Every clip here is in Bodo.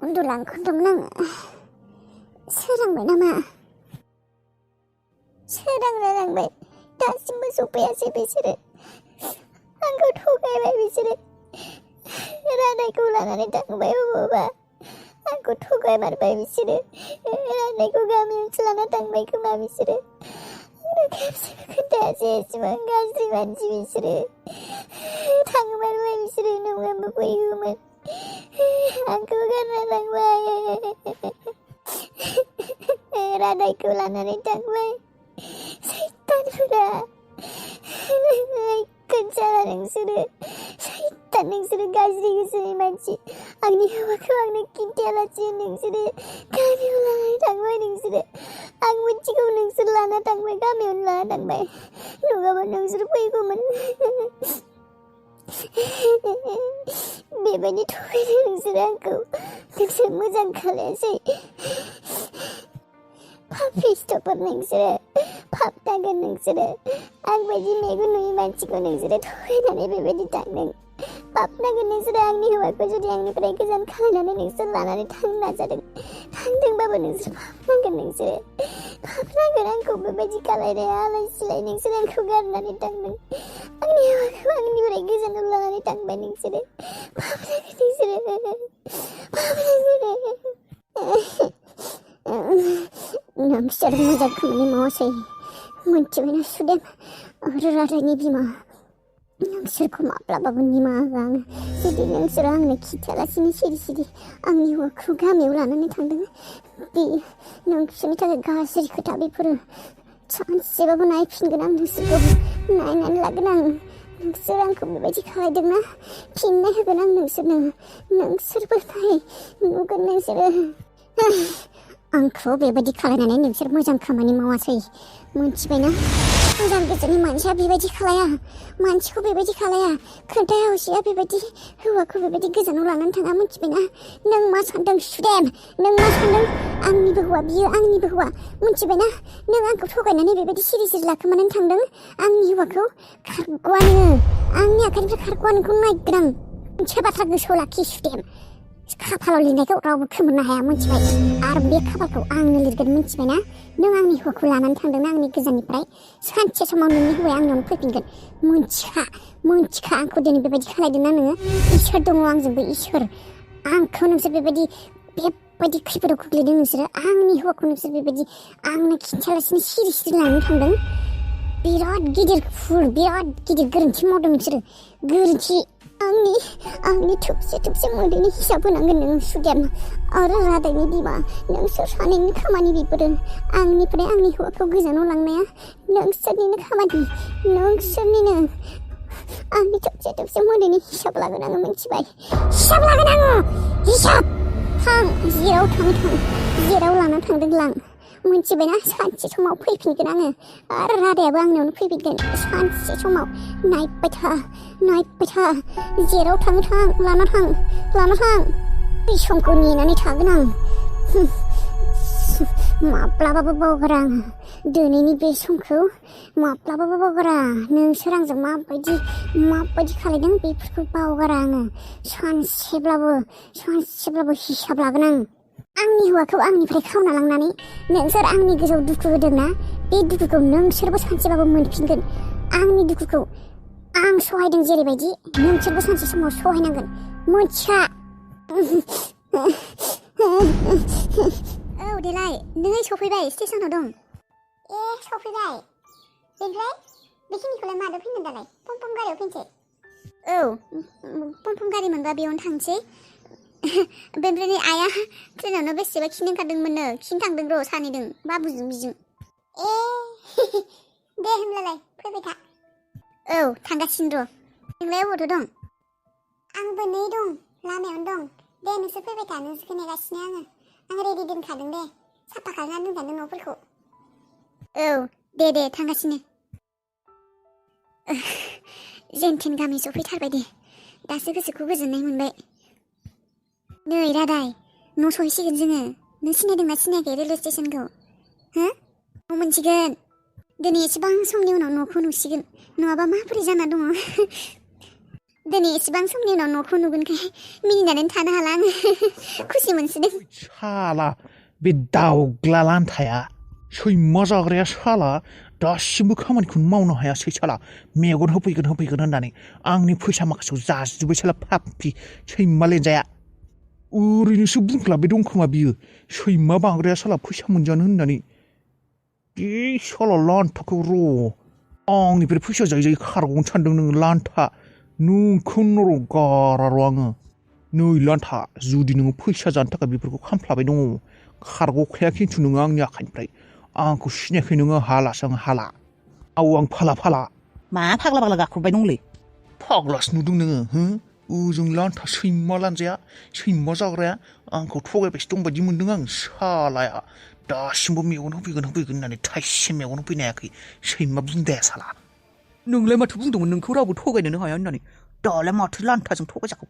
उन्दुलांखोदोंमोन आङो। सोरांबाय नामा? सोरांबाय। दासिमबो सफैयासै बिसोरो। आंखौ थगायबाय बिसोरो। रादायखौ लानानै थांबाय बबावबा। आंखौ थगायमारबाय बिसोरो। रादायखौ गामियावसो लाना थांबाय खोमा बिसोरो। आंनो खेबसेबो खोन्थायासै। एसेबां गाज्रि मानसि बिसोरो। थांमारबाय बिसोरो, नङाबा फैगौमोन। आंखौ गारना थांबाय। रादायखौ लानानै थांबाय। सैतानफोरा। खोनसाला नोंसोरो। सैतान नोंसोरो, गाज्रि गोसोनि मानसि। आंनि हौवाखौ आंनो खिन्थायालासे नोंसोरो गामियाव लानानै थांबाय नोंसोरो। आं मिथिगौ नोंसोर लाना थांबाय, गामियावनो लाना थांबाय। नङाबा नोंसोर फैगौमोन। बेबायदि थगायदों नोंसोरो आंखौ। नोंसोर मोजां खालायासै। पापिष्टफोर नोंसोरो। पाप जागोन नोंसोरो। आंबायदि मेगन नुयि मानसिखौ नोंसोरो थगायनानै बेबायदि थांदों। पाप नांगोन नोंसोरो। आंनि हौवाखौ जुदि आंनिफ्राय गोजान खालायनानै नोंसोर लानानै थांनो नाजादों। थांदोंबाबो नोंसोर पाप नांगोन नोंसोरो। पाप नांगोन आंखौ बेबायदि खालायनाया। आलाय सिलाय नोंसोर आंखौ गारनानै थांदों। आंनि हौवाखौ आंनिफ्राय गोजानाव लानानै थांबाय नोंसोरो। पाप नांगोन नोंसोरो। पाप नांगोन। नोंसोर मोजां खामानि मावासै। मोनथिबायना सुदेम आरो रादायनि बिमा। नोंसोरखौ माब्लाबाबो निमाहा होआ आङो। जुदि नोंसोरो आंनो खिन्थायालासिनो सिरि आंनि हौवाखौ गामियाव लानानै थांदों। बे नोंसोरनि थाखाय गाज्रि खोथा बेफोरो। सानसेबाबो नायफिनगोन आं नोंसोरखौ। नायनानै लागोन आं। नोंसोर आंखौ बेबायदि खालायदोंना, फिननाय होगोन आं नोंसोरनो। नोंसोरबो नुगोन नोंसोरो। आंखौ बेबायदि खालायनानै नोंसोर मोजां खामानि मावासै। मोनथिबायना? मोजां गोसोनि मानसिया बेबायदि खालाया। मानसिखौ बेबायदि खालाया। खोन्थाया हसिया बेबायदि हौवाखौ बेबायदि गोजानाव लानानै थाङा। मोनथिबायना? नों मा सानदों सुदेम? नों मा सानदों? आंनिबो हौवा, बियो आंनिबो हौवा। मोनथिबायना? नों आंखौ थगायनानै बेबायदि सिरि लाखोमानानै थांदों। आंनि हौवाखौ खारग'आनो। आंनि आखाइनिफ्राय खारग'आ। नोंखौ नायगोन आं। मोनसे बाथ्रा गोसोआव लाखि सुदेम। खाफालाव लिरनायखौ रावबो खोमोरनो हाया। मोनथिबाय? आरो बे खाफालखौ आंनो लिरगोन। मोनथिबायना? नों आंनि हौवाखौ लानानै थांदोंना आंनि गोजाननिफ्राय। सानसे समाव नोंनि हौवाया आंनियावनो फैफिनगोन। मोनथिखा आंखौ दिनै बेबायदि खालायदोंना नोङो। इसोर दङ आंजोंबो, इसोर। आंखौ नोंसोर बेबायदि खैफोदाव खोख्लैदों नोंसोरो। आंनि हौवाखौ नोंसोर बेबायदि आंनो खिन्थायालासिनो सिरि लानानै थांदों। बिराद गिदिर भुल, बिराद गिदिर गोरोन्थि मावदों नोंसोरो। गोरोन्थि। आंनि थुबसे मोदैनि हिसाब होनांगोन नों सुदेम आरो रादायनि बिमा। नोंसोर सानैनि खामानि बेफोरो। आंनिफ्राय आंनि हौवाखौ गोजानाव लांनाया नोंसोरनिनो खामानि। नोंसोरनिनो। आंनि थुबसे मोदैनि हिसाब लागोन आङो। मोनथिबाय? हिसाब लागोन आङो। हिसाब। थां, जेराव जेराव लाना थांदों लां। मोनथिबायना? सानसे समाव फैफिनगोन आङो। आरो रादायाबो आंनियावनो फैफिनगोन सानसे समाव। नायबाय था। जेराव थाङो थां, लाना थां। बे समखौ नेनानै थागोन आं। माब्लाबाबो बावगारा आङो। दिनैनि बे समखौ माब्लाबाबो बावगारा। नोंसोर आंजों माबायदि खालायदों बेफोरखौ बावगारा आङो। सानसेब्लाबो हिसाब लागोन आं। आंनि हौवाखौ आंनिफ्राय खावना लांनानै नोंसोर आंनि गोजौआव दुखु होदोंना, बे दुखुखौ नोंसोरबो सानसेबाबो मोनफिनगोन। आंनि दुखुखौ आं सहायदों जेरैबायदि, नोंसोरबो सानसे समाव सहायनांगोन। मोनथिया? औ देलाय, नों सफैबाय, स्टेसनाव दं। सफैबाय। बेनिफ्राय बेखिनिखौलाय मादो फैगोन दालाय? पम गारियाव फैनोसै? औ, पम गारि मोनबा बेयावनो थांसै। बेनिफ्राय आइया ट्रेनावनो बेसेबा खिनो ओंखारदोंमोननो। खिनो थांदों र' सानैदों, बाबुजों बिजों। दे होनब्लालाय फैबाय था। औ, थांगासिनो र'। नोंलाय अबावथो दं? आंबो नै दं, लामायावनो दं। दे नोंसोर फैबाय था, नोंसोरखौ नेगासिनो आङो। आं रेडि दोनखादों दे। साफा खालामना दोनखादों न'फोरखौ। औ, दे थांगासिनो। जेनथेन गामि सफैथारबाय दे। दासो गोसोखौ गोजोननाय मोनबाय। नै रादाय, न' सहैसिगोन जोङो। नों सिनायदोंना सिनायाखै रेलवे स्टेसनखौ? हो? न' मोनसिगोन। दिनै एसेबां समनि उनाव न'खौ नुसिगोन। नङाबा माबोरै जाना दङ। दिनै एसेबां समनि उनाव न'खौ नुगोनखाय मिनिनानै थानो हाला आङो खुसि मोनसिदों साला बे दाउग्ला लान्थाया सैमा जाग्राया साला दासिमबो खामानिखौनो मावनो हायासै साला मेगन होफैगोन होननानै आंनि फैसा माखासेखौ जाजोब्बाय साला फाफि सैमा लेनजाया ओरैनोसो बुंख्लाबबाय दं खोमा बियो सैमा बांग्राया साला फैसा मोनजानो होननानै बे साला लान्थाखौ र' आंनिफ्राय फैसा जायै खारग'नो सानदों नोङो लान्था नोंखौनो र' गारा र' आङो नै लान्था जुदि नोङो फैसा जानो थाखाय बेफोरखौ खामफ्लाबाय दङ खारग'खाया खिन्थु नोङो आंनि आखाइनिफ्राय आंखौ सिनायाखै नोङो हालासो आं हाला आं फाला मा फाग्ला गाख्रबबाय दंलै फाग्लासो नुदों नोङो हो ओजों लान्था सैमा लानजाया सैमा जाग्राया आंखौ थगायबायसो दंबायदि मोनदों आं सालाया दासिमबो मेगन होफैगोन होननानै थाइसे मेगन होफैनो हायाखै सैमा बुन्दाया साला नोंलाय माथो बुंदोंमोन नोंखौ रावबो थगायनोनो हाया होननानै दालाय माथो लान्थाजों थगायजाखौ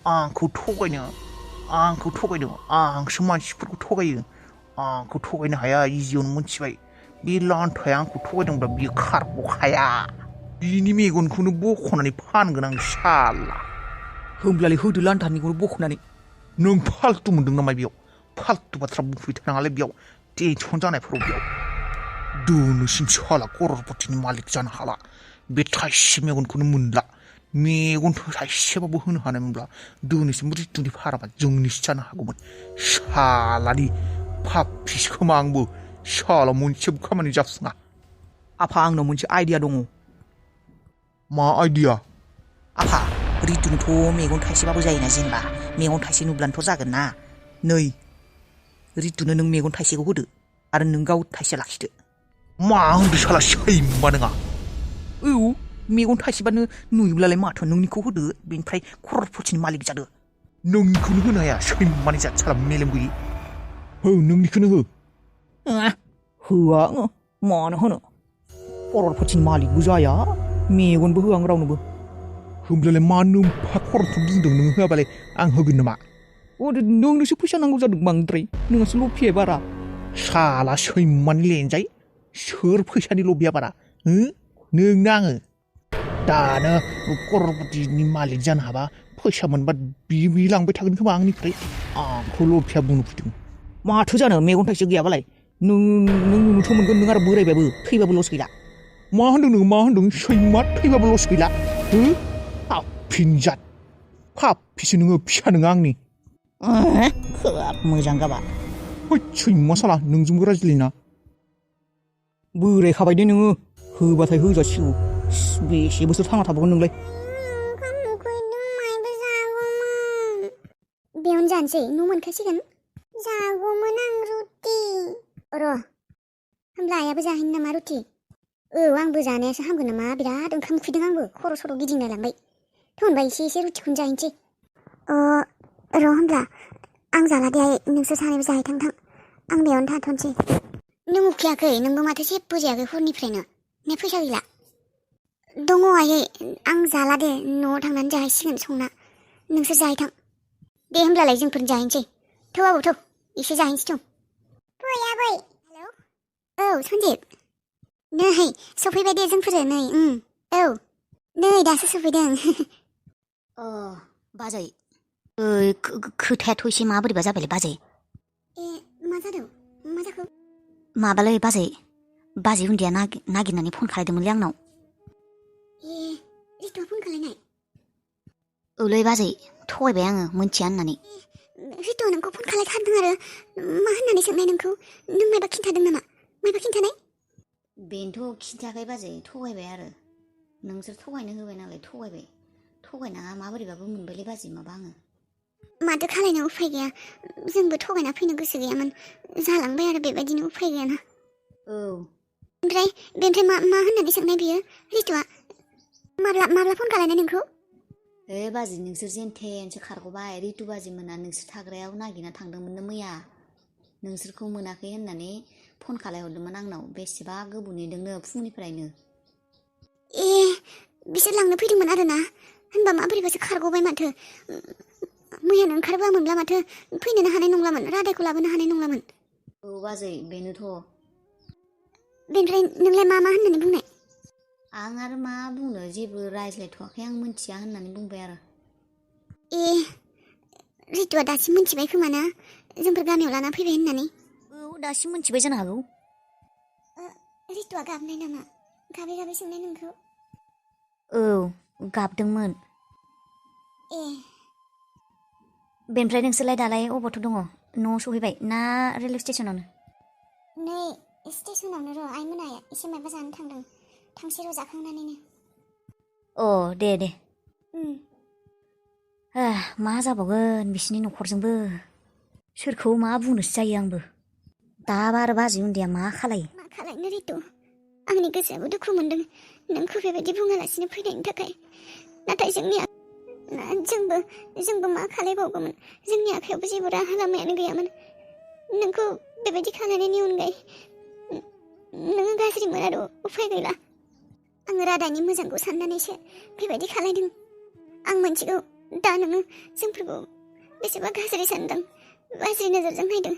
आंखौ थगायनो आंसो मानसिफोरखौ थगायो आंखौ थगायनो हाया इजियावनो मोनथिबाय बे लान्थाया आंखौ थगायदोंब्ला बियो खारग'खाया बिनि मेगनखौनो बख'नानै फानगोन आं साला होमब्लालाय होदो लान्थानिखौनो बख'नानै नों फाल्तु मोनदों नामा बेयाव फाल्तु बाथ्रा बुंफैबाय थानाङालाय बेयाव टेनसन जानायफोराव बेयाव दिनैसिम साला कर'रपतिनि मालिक जानो हाला बे थाइसे मेगनखौनो मोनला मेगन थाइसेबाबो होनो हानायमोनब्ला दिनैसिम रितुनि भाराबा जोंनिसो जानो हागौमोन सालानि फाफिस खोमा आंबो साला मोनसेबो खामानि जाफुङा आफा आंनाव मोनसे आइडिया दङ मा आइडिया आफा रितुनोथ' मेगन थाइसेबाबो जायोना जेनेबा मेगन थाइसे नुब्लानोथ' जागोन ना नै रितुनो नों मेगन थाइसेखौ होदो आरो नों गाव थाइसे लाखिदो मा होनदो साला सैमा नोङा औ मेगन थाइसेबानो नुयोब्लालाय माथो नोंनिखौ होदो बेनिफ्राय कर'रपतिनि मालिक जादो नोंनिखौनो होनो हाया सैमानि जात साला मेलेम गैयि हो नोंनिखौनो हो होआ आङो मानो होनो कर'रपतिनि मालिकबो जाया मेगनबो होआ आं रावनोबो होमब्लालाय मा नोम्फा खर'थ बुंदों नोङो होआबालाय आं होगोन नामा नोंनोसो फैसा नांगौ जादों बांद्राय नोंहासो लफिया बारा साला सैमानि लेनजाय सोर फैसानि लबिया बारा हो नोंनो आङो दानो कर'रपतिनि मालिक जानो हाबा फैसा मोनबा बि लांबाय थागोन खोमा आंनिफ्राय आंखौ लफिया बुंनो फैदों माथो जानो मेगन थाइसे गैयाबालाय नों नुनोथ' मोनगोन नों आरो बोरायबाबो थैबाबो लस गैला मा होनदों सैमा थैबाबो लस गैला हो फाफिनजात फाफिसो नोङो फिसा नोङा आंनि खोब मोजां गाबा सैमा साला नोंजोंबो रायज्लायना बोरायखाबाय दे नोङो होबाथाय होजासिगौ बेसे बोसोर थांना थाबावगोन नोंलाय बेयावनो जानोसै न' मोनखासिगोन जागौमोन आं रुटि र' होमब्ला आइयाबो जाहैनो नामा रुटि औ आंबो जानायासो हामगोन नामा बिराद ओंखाम उखैदों आंबो खर' सर' गिदिंलाय लांबाय थ' होनबा एसे रुटिखौनो जाहैनोसै र' होमब्ला आं जाला दे आइ नोंसोर सानैबो जाहैथां आं बेयावनो थाथ'नोसै नों उखैयाखै नोंबो माथो जेबो जायाखै हरनिफ्रायनो ने फैसा गैला दङ आयै आं जाला दे न'आव थांनानै जाहैसिगोन संना नोंसोर जाहैथां दे होमब्लालाय जोंफोर जाहैनोसै थौ आबौ थौ एसे जाहैनोसै थौ फै आबै हेलौ औ सन्जिब नै सफैबाय दे जोंफोरो नै औ नै दासो सफैदों बाजै खोथायाथ' एसे माबोरैबा जाबायलै बाजै मा जादों मा जाखो माबालै बाजै उन्दैया नागिरनानै फन खालायदोंमोनलै आंनाव रितुआ फन खालायनाय औलै बाजै थगायबाय आङो मोनथिया होननानै रितुआ नोंखौ फन खालायथारदों आरो मा होननानै सोंनाय नोंखौ नों मायबा खिन्थादों नामा मायबा खिन्थानाय बेनोथ' खिन्थायाखै बाजै थगायबाय आरो नोंसोर थगायनो होबाय नालाय थगायनाङा माबोरैबाबो मोनबायलै बाजै माबा आङो माथो खालायनो उफाय गैया जोंबो थगायना फैनो गोसो गैयामोन जालांबाय आरो बेबायदिनो उफाय गैयाना औ ओमफ्राय मा होननानै सोंनाय बियो रितुआ माब्ला फन खालायनाय नोंखौ बाजै नोंसोर जेनथेनसो खारग'बाय रितु बाजै मोना नोंसोर थाग्रायाव नागिरना थांदोंमोननो मैया नोंसोरखौ मोनाखै होननानै फन खालायहरदोंमोन आंनाव बेसेबा गोबाव नेदोंनो फुंनिफ्रायनो बिसोर लांनो फैदोंमोन आरोना होनबा माबोरैबासो खारग'बाय माथो मैयानो ओंखारबा मोनब्ला माथो फैनोनो हानाय नंलामोन रादायखौ लाबोनो हानाय नंलामोन औ बाजै बेनोथ' बेनिफ्राय नोंलाय मा होननानै बुंनाय आं आरो मा बुंनो जेबो रायज्लायथ'वाखै आं मोनथिया होननानै बुंबाय आरो ए रितुआ दासिम मोनथिबाय खोमा ना जोंफोर गामियाव लाना फैबाय होननानै औ दासिम मोनथिबाय जानो हागौ रितुआ गाबनाय नामा गाबै गाबै सोंनाय नोंखौ औ गाबदोंमोन ए बेनिफ्राय नोंसोरलाय दालाय अबावथ' दङ न'आव सहैबाय ना रेलवे स्टेसनावनो नै स्टेसनावनो र' आइमोना एसे माबा जानो थांदों थांसै र' जाखांनानैनो अ दे उम मा जाबावगोन बिसिनि न'खरजोंबो सोरखौ मा बुंनोसो जायो आंबो दा आरो बाजै उन्दैया मा खालायो मा खालायनो रितु आंनि गोसोआबो दुखु मोनदों नोंखौ बेबायदि बुङालासिनो फैनायनि थाखाय नाथाय जोंबो मा खालायबावगौमोन जोंनि आखायावबो जेबो राहा लामायानो गैयामोन नोंखौ बेबायदि खालायनायनि अनगायै नोङो गाज्रिमोन आरो उफाय गैला आङो रादानि मोजांखौ साननानैसो बेबायदि खालायदों आं मोनथिगौ दा नोङो जोंफोरखौ बेसेबा गाज्रि सानदों गाज्रि नोजोरजों नायदों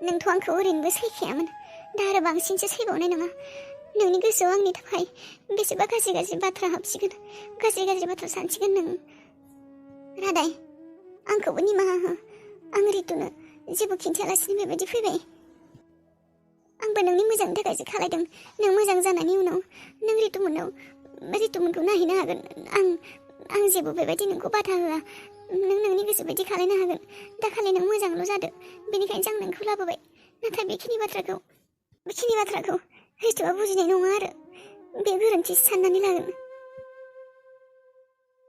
नोंथ' आंखौ ओरैनोबो सैखायामोन दा आरो बांसिनसो सैबावनाय नङा नोंनि गोसोआव आंनि थाखाय बेसेबा गाज्रि बाथ्रा हाबसिगोन गाज्रि बाथ्रा सानसिगोन नों रादाय आंखौबो निमाहा हो आं रितुनो जेबो खिन्थायालासिनो बेबायदि फैबाय आंबो नोंनि मोजांनि थाखायसो खालायदों नों मोजां जानायनि उनाव नों रितुमोनखौ नायहैनो हागोन आं जेबो बेबायदि नोंखौ बाधा होआ नों नोंनि गोसो बायदि खालायनो हागोन दा खालि नों मोजांल' जादो बेनिखायनो आं नोंखौ लाबोबाय नाथाय बेखिनि बाथ्राखौ रितुआ बुजिनाय नङा आरो बे गोरोन्थिसो साननानै लागोन